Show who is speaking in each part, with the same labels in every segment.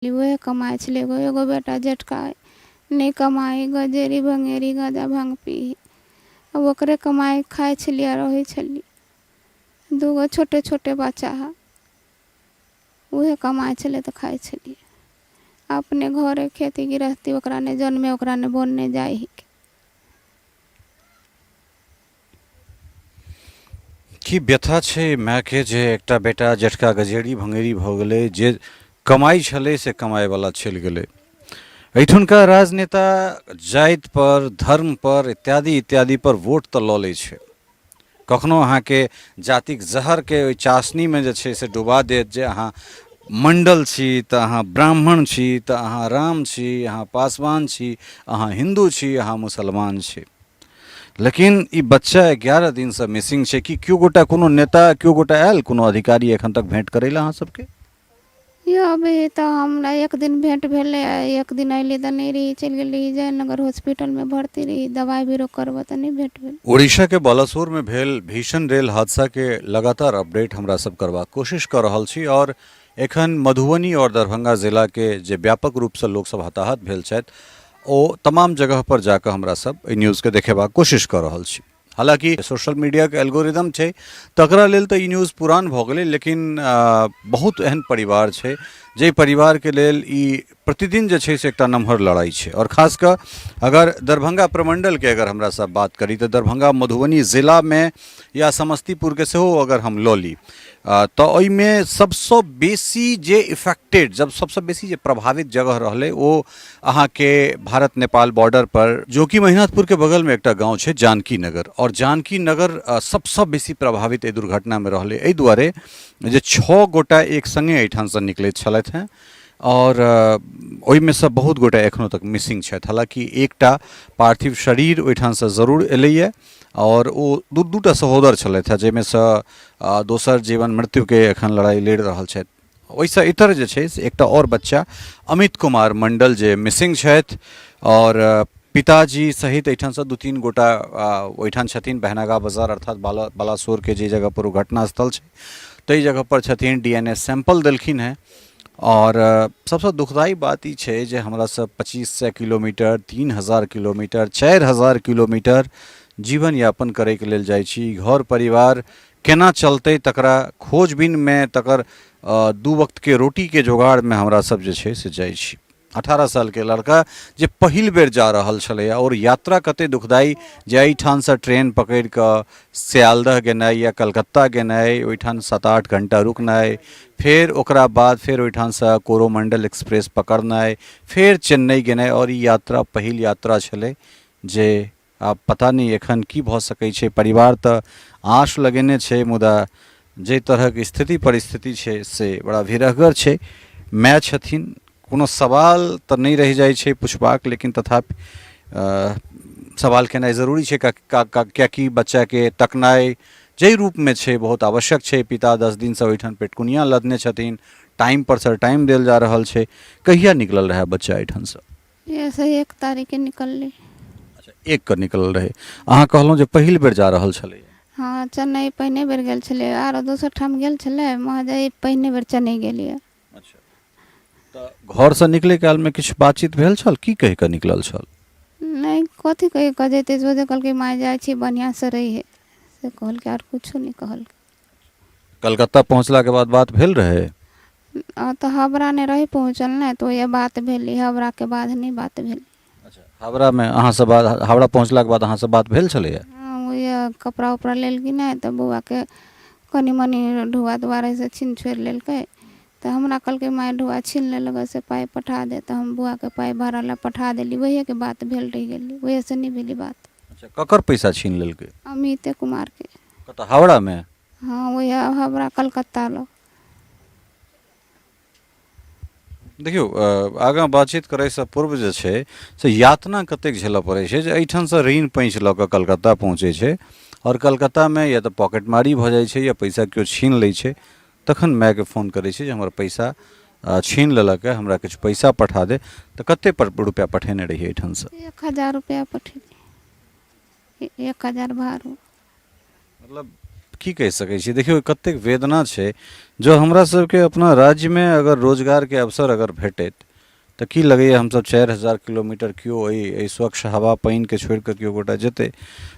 Speaker 1: उएह कमाइ छलै। एगो एगो बेटा जेठका अइ, नहि कमाइ, गजेरी भङ्गेरी गाँजा भाँग पीही। आब ओकरे कमाइ खाइ छलियै आ रहै छलियै। दूगो छोटे छोटे बच्चा हइ, उएह कमाइ छलै तऽ खाइ छलियै। अपने घरे खेती गृहस्थी, ओकरा नहि जनमे, ओकरा नहि बोन नहि जाइ हिकै।
Speaker 2: की व्यथा छै मायके जे एकटा बेटा जेठका गजेरी भङ्गेरी भऽ गेलै, जे कमाइ छलै से कमाइवला चलि गेलै। एहिठुनका राजनेता जातिपर, धर्मपर इत्यादि इत्यादिपर वोट तऽ लऽ लै छै। कखनो अहाँके जातिक जहरके ओहि चाशनीमे जे छै से डुबा देत जे अहाँ मण्डल छी तऽ अहाँ ब्राह्मण छी, तऽ अहाँ राम छी, अहाँ पासवान छी, अहाँ हिन्दू छी, अहाँ मुसलमान छी। लेकिन ई बच्चा 11 दिनसँ मिसिंग छै। कि केओ गोटा कोनो नेता, केओ गोटा आयल, कोनो अधिकारी एखन तक भेंट करै लए अहाँ सबके?
Speaker 1: यौ, अभी तऽ हमरा एक दिन भेंट भेलै आ एक दिन अयली तऽ नहि रही, चलि गेल रही जयनगर हॉस्पिटलमे भर्ती रही, दबाइ बीरो करबऽ तऽ नहि भेंट भेल।
Speaker 2: उड़ीसा के बालासोर में भेल भीषण रेल हादसा के लगातार अपडेट हमरा सब करबाक कोशिश कऽ रहल छी और एखन मधुबनी और दरभंगा जिला के जे व्यापक रूप से लोक सब हताहत भेल छथि ओ तमाम जगह पर जाकऽ हमरा सब एहि न्यूज़के देखेबाक कोशिश कऽ रहल छी। हालाँकि सोशल मीडियाके एल्गोरिदम छै, तकरा लेल तऽ ई न्यूज़ पुरान भऽ गेलै, लेकिन बहुत एहन परिवार छै जाहि परिवारके लेल ई प्रतिदिन जे छै से एकटा नमहर लड़ाइ छै। आओर खास कऽ अगर दरभंगा प्रमण्डलके अगर हमरा सब बात करी तऽ दरभंगा मधुबनी जिलामे या समस्तीपुरके सेहो अगर हम लऽ ली तऽ ओहिमे सबसँ बेसी जे इफेक्टेड, जब सबसँ बेसी जे प्रभावित जगह रहलै ओ अहाँके भारत नेपाल बॉर्डर पर, जो कि महिनाथपुरके बगलमे एकटा गाँव छै जानकी नगर। आओर जानकी नगर सबसँ बेसी प्रभावित एहि दुर्घटनामे रहलै, एहि दुआरे जे 6 गोटा एक सङ्गे एहिठामसँ निकलैत छलथि हेँ आओर ओहिमे सँ बहुत गोटा एखनो तक मिसिंग छथि। हालाँकि एकटा पार्थिव शरीर ओहिठामसँ जरूर एलैए आओर ओ दू दूटा सहोदर छलथि हेँ, जाहिमे सँ दोसर जीवन मृत्युके एखन लड़ाइ लड़ि रहल छथि। ओहिसँ इतर जे छै से एकटा आओर बच्चा अमित कुमार मण्डल जे मिसिंग छथि आओर पिताजी सहित एहिठामसँ 2-3 गोटा ओहिठाम छथिन बहनागा बाजार अर्थात बालासोरके जे जगहपर ओ घटनास्थल छै ताहि जगहपर छथिन। डी एन ए सैम्पल देलखिन हेँ। आओर सबसँ दुखदायी बात ई छै जे हमरा सब 2500 किलोमीटर, 3000 किलोमीटर, 4000 किलोमीटर जीवन यापन करैके लेल जाइ छी। घर परिवार केना चलतै तकरा खोजबीनमे, तकर 2 वक्तके रोटीके जोगाड़मे हमरा सब जे छै से जाइ छी। 18 सालके लड़का जे पहिल बेर जा रहल छलैए आओर यात्रा कते दुखदायी जे एहिठामसँ ट्रेन पकड़ि कऽ सियालदह गेनाइ या कलकत्ता गेनाइ, ओहिठाम 7-8 घण्टा रुकनाइ, फेर ओकरा बाद फेर ओहिठामसँ कोरोमण्डल एक्सप्रेस पकड़नाइ, फेर चेन्नई गेनाइ। आओर ई यात्रा पहिल यात्रा छलै जे आब पता नहि एखन की भऽ सकै छै। परिवार तऽ आश लगेने छै, मुदा जाहि तरहक स्थिति परिस्थिति छै से बड़ा भिरहगर छै। माय छथिन, कोनो सवाल तऽ नहि रहि जाइ छै पुछबाक, लेकिन तथापि सवाल केनाइ जरूरी छै, कियाकि बच्चाके तकनाइ जाहि रूपमे छै बहुत आवश्यक छै। पिता 10 दिनसँ ओहिठाम पेटकुनिया लदने छथिन, टाइमपर सँ टाइम देल जा रहल छै। कहिया निकलल रहए बच्चा एहिठामसँ?
Speaker 1: ऐसे 1 तारीखके निकललै।
Speaker 2: अच्छा, 1 के निकलल रहै। अहाँ कहलहुँ जे पहिल बेर जा रहल छलै?
Speaker 1: हँ, चेन्नई पहिने बेर गेल छलै, आरो दोसर ठाम गेल छलै, मगर पहिने बेर चेन्नई गेलियै।
Speaker 2: अच्छा, तऽ घरसँ निकलै कालमे किछु बातचीत भेल छल? की कहि कऽ निकलल छल?
Speaker 1: नहि, कथी कहि कऽ जैतै? सोझे कहलकै माय जाइ छी, बढ़िआँसँ रहिहे, से कहलकै, आर किछो नहि कहलकै।
Speaker 2: कलकत्ता पहुँचलाके बाद बात भेल रहै?
Speaker 1: तऽ हावड़ा नहि रही पहुँचल ने, तऽ ओहे बात भेलै, हावड़ाके बाद नहि बात भेलै।
Speaker 2: अच्छा, हावड़ामे अहाँसँ बात, हावड़ा पहुँचलाके बाद अहाँसँ बात भेल छलैए?
Speaker 1: हँ, ओहे कपड़ा उपड़ा लेलखिन ने, तऽ बौआके कनि मनि ढुआ दुआ रहै से छीन छोड़ि लेलकै। तऽ हमरा कहलकै माय ढुआ छीन लेलक से पाइ पठा दे, तऽ हम बौआके पाइ भाड़ा लए पठा देली। ओहेके बात भेल रहि गेली, ओहेसँ नहि भेलै बात।
Speaker 2: अच्छा, ककर पैसा छीन लेलकै?
Speaker 1: अमिते कुमारके।
Speaker 2: कतऽ, हावड़ामे?
Speaker 1: हँ, वएह हावड़ा कलकत्ता लग।
Speaker 2: देखियौ, आगाँ बातचीत करैसँ पूर्व जे छै से यातना कतेक झेलऽ पड़ै छै जे एहिठामसँ ऋण पैँच लऽ कऽ कलकत्ता पहुँचै छै आओर कलकत्तामे या तऽ पॉकेटमारी भऽ जाइ छै या पैसा केओ छीन लै छै, तखन मायके फोन करै छै जे हमर पैसा छीन लेलक हँ, हमरा किछु पैसा पठा दे। तऽ कतेक रुपैआ पठेने रहियै एहिठामसँ?
Speaker 1: 1000 रुपैआ पठेलियै, 1000 भाड़ो।
Speaker 2: मतलब की कहि सकै छी। देखियौ, कतेक वेदना छै। जँ हमरा सबके अपना राज्यमे अगर रोजगारके अवसर अगर भेटैत तऽ की लगैए हमसब 4000 किलोमीटर केओ एहि एहि स्वच्छ हवा पानिके छोड़ि कऽ केओ गोटा जेतै?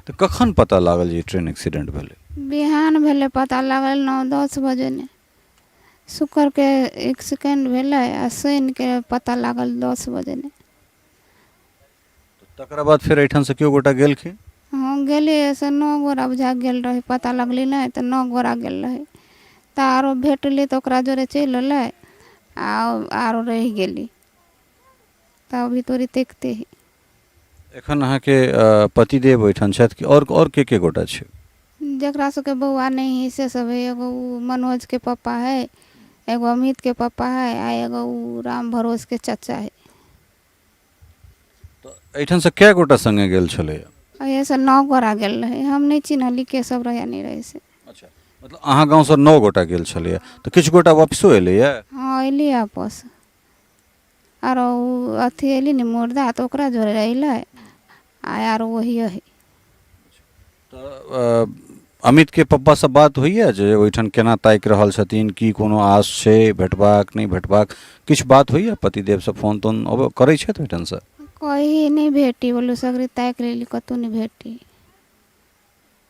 Speaker 2: तऽ कखन पता लागल जे ट्रेन एक्सीडेंट भेलै?
Speaker 1: बिहान भेलै पता लागल, 9-10 बजे ने। शुक्रके एक्सीडेंट भेलै आ शनिके पता लागल 10 बजे ने।
Speaker 2: तकरा बाद फेर एहिठामसँ केओ गोटा गेलखिन?
Speaker 1: हँ, गेलियै से 9 गोरा बुझा गेल रहै। पता लगलै नहि तऽ 9 गोरा गेल रहै, तऽ आरो भेटलै तऽ ओकरा जोरे चलि अयलै आ आरो रहि गेली, तऽ अभी तोरी देखते ही।
Speaker 2: एखन अहाँके पतिदेव ओहिठाम छथि कि आओर के के गोटा छै?
Speaker 1: जकरा सबके बौआ नहि हइ से सब हइ। एगो ओ मनोजके पप्पा हइ, एगो अमितके पप्पा हइ आ एगो ओ राम भरोसके चचा हइ।
Speaker 2: तऽ एहिठामसँ कए गोटा सङ्गे गेल छलैए?
Speaker 1: एहिसँ 9 गोरा गेल रहै। हम नहि चिन्हली के सब रहै आ नहि रहै से।
Speaker 2: अच्छा, मतलब अहाँ गाँवसँ 9 गोटा गेल छलैए, तऽ किछु गोटा वापसो एलैए?
Speaker 1: हँ, अयली आपस। आरो ओ अथी अयली ने मुर्दा, तऽ ओकरा जोरे अयलै आ आरो वही हइ।
Speaker 2: तऽ अमितके पप्पासँ बात होइए जे ओहिठाम केना ताकि रहल छथिन, की कोनो आस छै भेटबाक नहि भेटबाक, किछु बात होइए? पतिदेवसँ फोन तोन करै छथि ओहिठामसँ?
Speaker 1: कही नहि भेटी बोलू, सगरे ताकि लेली, कतहु नहि भेटी।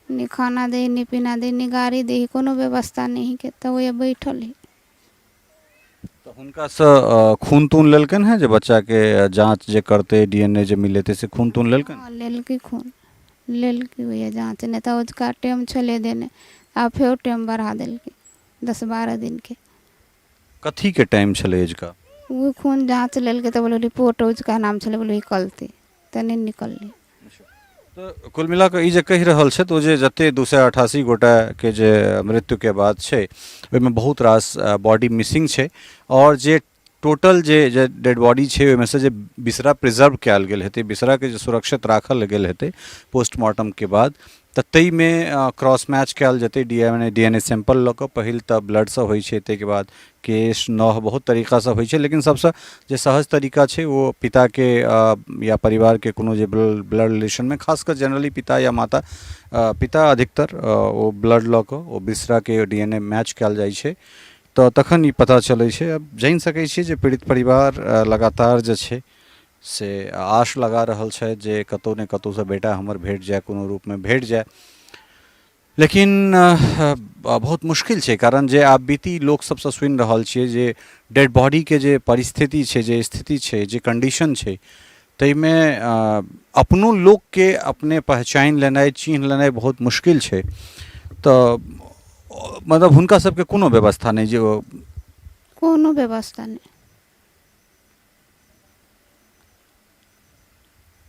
Speaker 1: नहि खाना दही, नहि पीना दही, नहि गाड़ी दही, कोनो व्यवस्था नहि हइ के, तऽ ओहे बैठल हइ।
Speaker 2: तऽ हुनकासँ खून तून लेलकनि हेँ जे बच्चाके जाँच जे करतै, डी एन ए जे मिलेतै, से खून तून लेलकनि?
Speaker 1: हँ, लेलकै, खून लेलकै। ओहे जाँच नहि तऽ अजुका टाइम छलै देने, आब फेर टाइम बढ़ा देलकै 10-12 दिनके।
Speaker 2: कथीके टाइम छलै अजुका?
Speaker 1: ओ खून जाँच लेलकै तऽ बोललै रिपोर्ट अजुका नाम छलै, बोललै निकलतै तऽ नहि निकललै।
Speaker 2: तऽ कुल मिला कऽ ई जे कहि रहल छथि, ओ जे जतेक 288 गोटाके जे मृत्युके बात छै, ओहिमे बहुत रास बॉडी मिसिंग छै आओर जे टोटल जे जे डेड बॉडी छै, ओहिमे से जे बिसरा प्रिजर्व कयल गेल हेतै, बिसराके जे सुरक्षित राखल गेल हेतै पोस्टमार्टमके बाद, तऽ ताहिमे क्रॉस मैच कयल जेतै D N A sample लऽ कऽ। पहिल तऽ ब्लडसँ होइ छै, ताहिके बाद केश, नह, बहुत तरीकासँ होइ छै, लेकिन सबसँ जे सहज तरीका छै ओ पिताके या परिवारके कोनो जे ब्लड रिलेशनमे, खास कऽ जेनरली पिता या माता, पिता अधिकतर, ओ ब्लड लऽ कऽ ओ बिसराके डी एन ए मैच कयल जाइ छै, तऽ तखन ई पता चलै छै। आब जानि सकै छियै जे पीड़ित परिवार लगातार जे छै से आश लगा रहल छथि जे कतहु ने कतहुसँ बेटा हमर भेट जाय, कोनो रूपमे भेट जाय, लेकिन बहुत मुश्किल छै, कारण जे आब बीती लोक सबसँ सुनि रहल छियै जे डेड बॉडीके जे परिस्थिति छै, जे स्थिति छै, जे कंडीशन छै, ताहिमे अपनो लोकके अपने पहचानि लेनाइ, चिन्ह लेनाइ बहुत मुश्किल छै। तऽ मतलब हुनका सबके कोनो व्यवस्था नहि जे
Speaker 1: कोनो व्यवस्था नहि।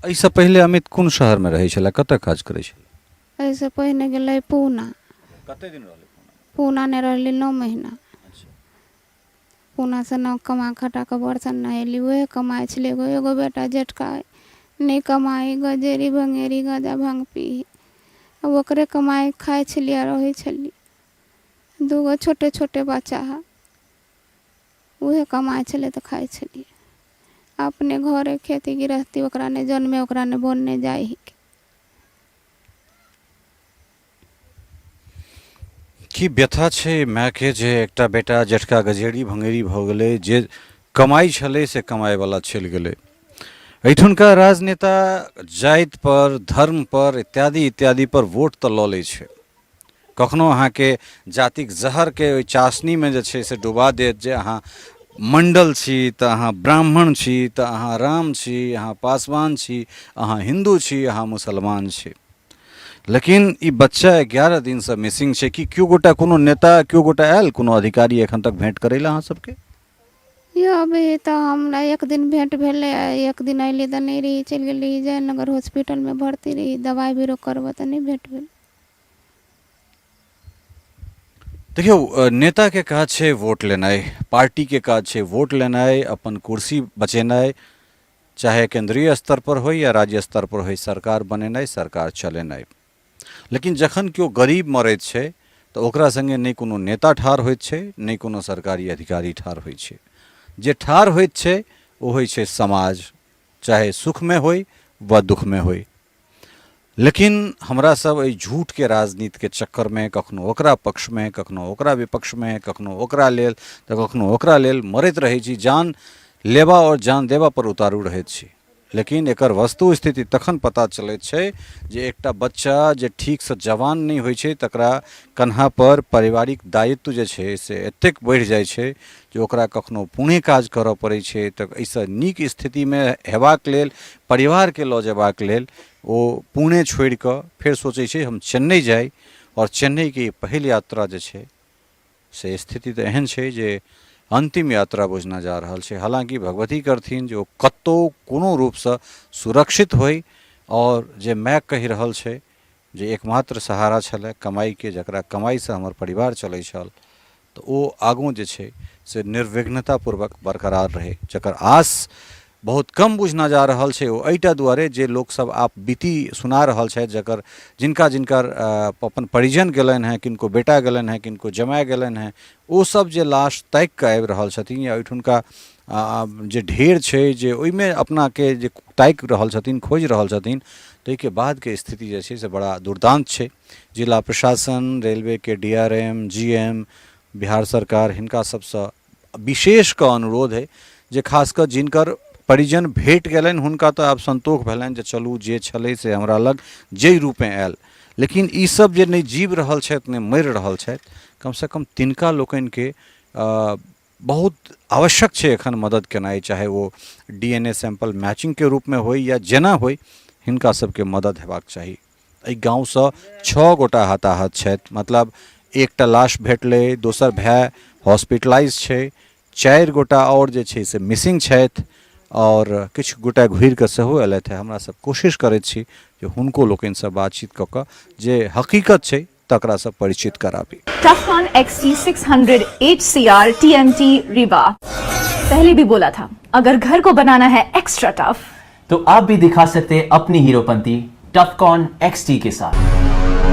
Speaker 2: एहिसँ पहिले अमित कोन शहरमे रहै छलै, कतऽ काज करै छलै?
Speaker 1: एहिसँ पहिने गेलै पूना।
Speaker 2: कते दिन रहलै पूना?
Speaker 1: पूना नहि रहली, 9 महीना। पूनासँ न कमा खटा कऽ बर्तन नहेली, उएह कमाइ छलै। एगो एगो बेटा जेठका हइ, नहि कमाइ, गजेरी भंगेरी गाँजा भाँग पी, आ ओकरे कमाइ खाइ छलियै आ रहै छलियै। दूगो छोटे छोटे बच्चा हइ, उएह कमाइ छलै तऽ खाइ छलियै। अपने घरे खेती गृहस्थी, ओकरा नहि जनमे, ओकरा नहि बोन नहि जाइ हिकै।
Speaker 2: की व्यथा छै मायके जे एकटा बेटा जेठका गजेरी भंगेरी भऽ गेलै, जे कमाइ छलै से कमाइवला चलि गेलै। एहिठुनका राजनेता जाति पर, धर्म पर, इत्यादि इत्यादि पर वोट तऽ लऽ लै छै, कखनो अहाँके जातिक जहरके ओहि चाशनीमे जे छै से डुबा देत जे अहाँ मण्डल छी तऽ अहाँ ब्राह्मण छी, तऽ अहाँ राम छी, अहाँ पासवान छी, अहाँ हिन्दू छी, अहाँ मुसलमान छी। लेकिन ई बच्चा 11 दिनसँ मिसिंग छै। कि केओ गोटा, कोनो नेता, केओ गोटा आयल, कोनो अधिकारी एखन तक भेँट करै लए अहाँ सबके?
Speaker 1: यौ, अभी तऽ हमरा एक दिन भेँट भेलै आ एक दिन अयली तऽ नहि रही, चलि गेल रही जयनगर, हॉस्पिटलमे भर्ती रही, दबाइ बीरो करबऽ, तऽ नहि भेँट भेल।
Speaker 2: देखियौ, नेताके काज छै वोट लेनाइ, पार्टीके काज छै वोट लेनाइ, अपन कुर्सी बचेनाइ, चाहे केन्द्रीय स्तर पर होइ या राज्य स्तर पर होइ, सरकार बनेनाइ, सरकार चलेनाइ। लेकिन जखन केओ गरीब मरैत छै तऽ ओकरा सङ्गे नहि कोनो नेता ठाढ़ होइत छै, नहि कोनो सरकारी अधिकारी ठाढ़ होइ छै। जे ठाढ़ होइत छै ओ होइ छै समाज, चाहे सुखमे होइ वा दुखमे होइ। लेकिन हमरा सब एहि झूठके राजनीतिके चक्करमे कखनो ओकरा पक्षमे, कखनो ओकरा विपक्षमे, कखनो ओकरा लेल तऽ कखनो ओकरा लेल मरैत रहै छी, जान लेबा आओर जान देबा पर उतारू रहैत छी। लेकिन एकर वस्तु स्थिति तखन पता चलैत छै जे एकटा बच्चा जे ठीकसँ जवान नहि होइ छै तकरा कन्हापर पारिवारिक दायित्व जे छै से एतेक बढ़ि जाइ छै जे ओकरा कखनो पुणे काज करऽ पड़ै छै, तऽ एहिसँ नीक स्थितिमे हेबाक लेल परिवारके लऽ जेबाक लेल ओ पुणे छोड़ि कऽ फेर सोचै छै हम चेन्नई जाइ, आओर चेन्नईके ई पहिल यात्रा जे छै से स्थिति तऽ एहन छै जे अन्तिम यात्रा बुझना जा रहल छै। हालाँकि भगवती करथिन जे ओ कतहु कोनो रूपसँ सुरक्षित होइ, आओर जे माय कहि रहल छै जे एकमात्र सहारा छलै कमाइके, जकरा कमाइसँ हमर परिवार चलै छल, तऽ ओ आगू जे छै से निर्विघ्नतापूर्वक बरकरार रहै, जकर आस बहुत कम बुझना जा रहल छै। ओ एहिटा दुआरे जे लोकसभ आप बीती सुना रहल छथि, जकर जिनका जिनकर अपन परिजन गेलनि हेँ, किनको बेटा गेलनि हेँ, किनको जमाए गेलनि हेँ, ओ सब जे लाश ताकि कऽ आबि रहल छथिन या ओहिठुनका जे ढेर छै जे ओहिमे अपनाके जे ताकि रहल छथिन, खोजि रहल छथिन, ताहिके बादके स्थिति जे छै से बड़ा दुर्दान्त छै। जिला प्रशासन, रेलवेके D R M, G M, Bihar सरकार, हिनका सबसँ विशेष कऽ अनुरोध अइ जे खास कऽ जिनकर परिजन भेट गेलनि हुनका तऽ आब सन्तोष भेलनि जे चलू जे छलै से हमरा लग जाहि रूपेँ आयल, लेकिन ई सब जे नहि जीव रहल छथि नहि मरि रहल छथि, कमसँ कम तिनका लोकनिके बहुत आवश्यक छै एखन मदद केनाइ, चाहे ओ डी एन ए sample मैचिंगके रूपमे होइ या जेना होइ, हिनका सबके मदद हेबाक चाही। एहि गाँवसँ 6 गोटा हताहत छथि, मतलब एकटा लाश भेटलै, दोसर भाय हॉस्पिटलाइज छै, 4 गोटा आओर जे छै से मिसिंग छथि, आओर किछु गोटा घुरि कऽ सेहो अयलथि हेँ। हमरा सब कोशिश करैत छी जे हुनको लोकनिसँ बातचीत कऽ कऽ जे हकीकत छै तकरासँ परिचित कराबी।
Speaker 3: Tufcon XT600 HCR TMT Rebar। पहले भी बोला था, अगर घर को बनाना है एक्स्ट्रा टफ
Speaker 4: तो आप भी दिखा सकते हैं अपनी हीरोपंती टफकॉन XT के साथ।